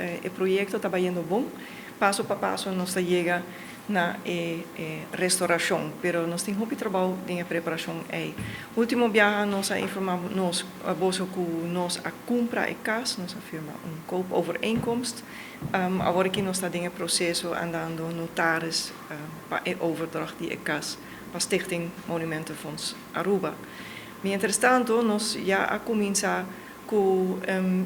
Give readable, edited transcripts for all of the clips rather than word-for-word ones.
E proyecto ta bayendo bon. Paso pa paso nos ta yega na e restauracion, pero nos tin hopi trabou den e preparacion ey. Ultimo biaha nos a informa nos boso cu nos a cumpra e cas, nos a firma un koopovereenkomst. Awor aki nos ta den e proceso andando notaris pa e overdracht di e cas pa Stichting Monumentenfonds Aruba. Mientrastanto nos ya a cuminsa cu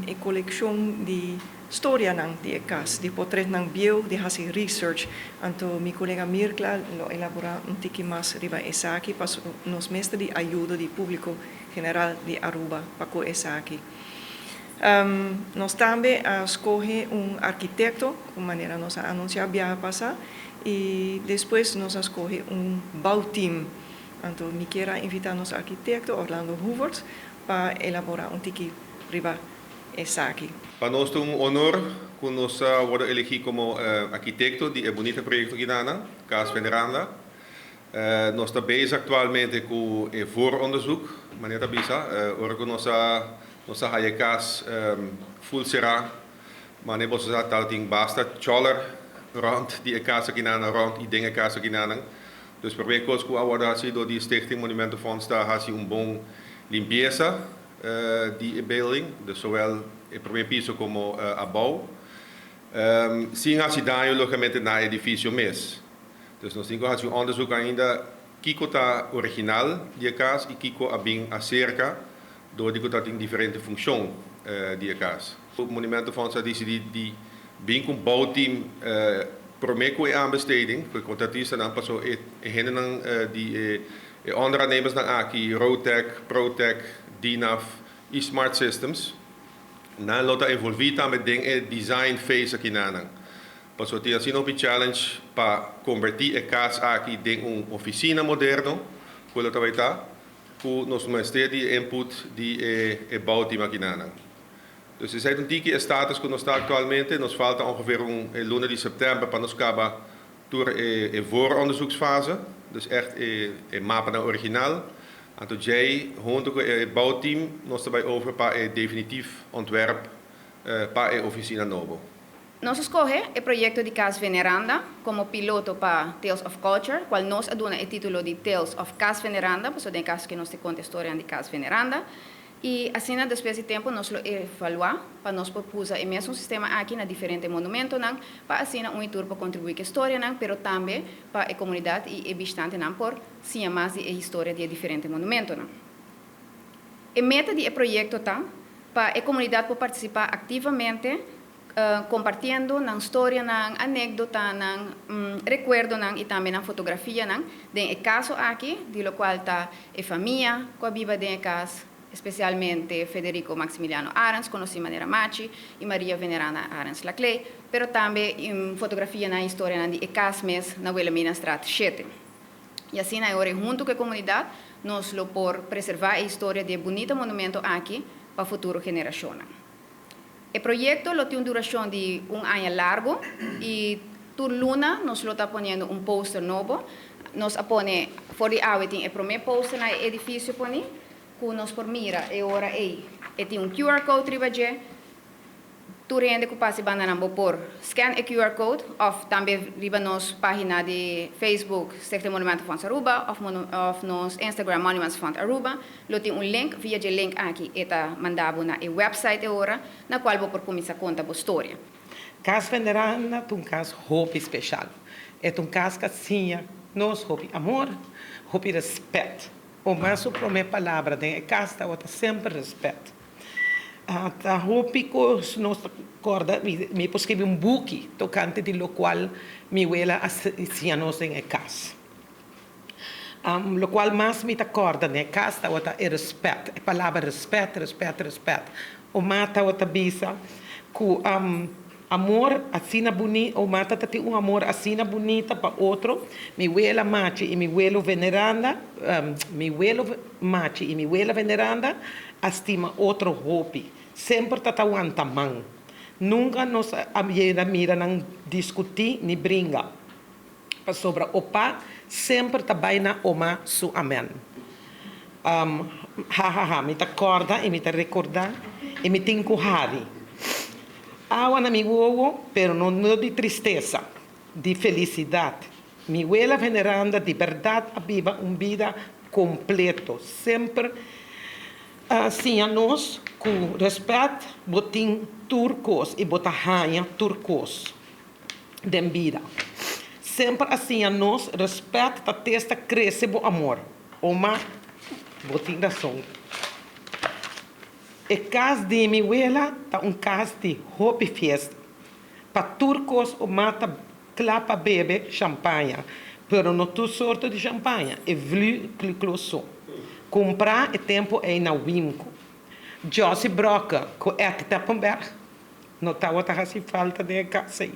e coleccion di storianan di e cas, di potretnan bieu, di haci research. Anto mi colega Mirkla lo elabora un tiki mas riba esaki, paso nos mester di ayudo di publico general di Aruba pa cu esaki. Nos tambe a scoge un arquitecto, cu manera nos a anuncia biaha pasa, y despues nos a scoge un bouwteam. Anto mi kier a invita nos arquitecto Orlando Hoevertsz pa elabora un tiki riba esaki. Pa nos ta un honor cu nos a wordo elegi como arquitecto di e bunita proyecto aki na Cas Veneranda. Nos ta bezig actualmente cu e vooronderzoek, manera ta bisa, ora cu nos a haya e cas full cera, manera boso sa tal tin basta choller rond di e cas aki na rond y den e cas aki na. Dus prome cos cu awor a sido di Stichting Monumentenfonds ta haci un bon limpieza di e building, dus zowel e prome piso como abou. Sin haci daño logicamente na edificio mes. Dus nos tin cu haci un onderzoek ainda kiko ta original di e cas y kiko a bin acerca door di cu tin diferente funcion di e cas. Monumentenfonds a dicidi di bin cu bouwteam prome cu e aanbesteding, cu contratista nan paso e hendenan di e onderaannemers nan aki, Rotec, Protec, Dinaf y Smart Systems. Nan lo ta envolvi tambe den e design phase aki nan. Paso tin asina un challenge pa converti e cas aki den un oficina moderno, cu lo ta ta, cu nos mester di input di e bouwteam aki nan. Dus esey ta un tiki e status cu nos ta actualmente. Nos falta ongeveer un luna di september pa nos caba tur e vooronderzoeksfase. Dus echt e mapa na original. Anto djey, hunto cu e bouwteam, nos ta bay over pa e definitief ontwerp pa e oficina nobo. Nos a scoge e proyecto di Cas Veneranda como piloto pa Tales of Culture, cual nos a duna e titulo di Tales of Cas Veneranda, pasobra den caso cu nos ta conta historia di Cas Veneranda. Y asina, despues di tempo, nos lo evalua pa nos por usa e mesun sistema aki na diferente monumentonan, pa asina un tur pa contribui cu historianan, pero tambe pa e comunidad y e bishitantenan por siña mas di e historia di diferente monumentonan. E meta di e proyecto ta pa e comunidad por participa activamente, compartiendo nan historianan, anecdotanan, recuerdonan y tambe nan fotografianan den e cas aki, di locual ta e famia cu a biba den e cas, especialmente Federico Maximiliano Arends, conoci manera Machi, y Maria Veneranda Arends Laclé, pero tambe fotografianan, historianan di e cas mes na Wilhelminastraat 7. Y asina, awor, hunto cu e comunidad, nos lo por preserva e historia di e bunita monumento aki pa futuro generacion. E proyecto lo tin un duracion di un aña largo y tur luna nos lo ta poniendo un poster nobo. Nos a pone, for di awe tin e prome poster na edificio poni, cu nos por mira e ora ey. E tin un QR code riba dje. Tur hende cu pasa banda nan bo por scan e QR code of tambe riba nos pagina di Facebook Stichting Monumentenfonds Aruba of nos Instagram Monuments Fund Aruba. Lo tin un link, via e link aki e ta manda bo na e website e ora, na cual bo por cuminsa conta bo historia. Cas Veneranda ta un cas hopi special. E un cas cu siña nos hopi amor, hopi respet. Oma su prome palabra den cas ta semper respet. Ta hopi cos nos corda, mi por skirbi un buki tocante di locual mi wela a siña nos den cas. Locual mas mi ta corda den cas ta e respet, e palabra respet, respet, respet. Oma ta bisa cu amor asina bunita, oma ta tin un amor asina bunita pa otro. Mi wela Machi y mi welo Veneranda, mi welo Machi y mi wela Veneranda, a stima otro hopi. Semper ta wanta man. Nunca nos a mira nan discuti ni bringa. Pasobra opa semper ta bay na oma su amen. Ha ha ha, mi ta corda y mi ta recorda y mi tin cu hari. Awa na mi wowo, pero no no di tristesa, di felisidat. Mi wela Veneranda di bèrdat a biba un bida kompleto. Semper a siña nos ku rèspèt bo tin tur kos i bo ta haña tur kos den bida. Semper a siña nos rèspèt ta testa krese bo amor. Oma, bo tin rason. E kas di mi wela ta un kas di hopi fiesta. Pa tur kos oma ta kla pa bebe shampaña, pero no tur sorto di shampaña, e vlu kliklo so. Kumprá e tempu ei na Wimco. Josie Brokke ku Ed Teppenberg no tabata hasi falta den e kas ei.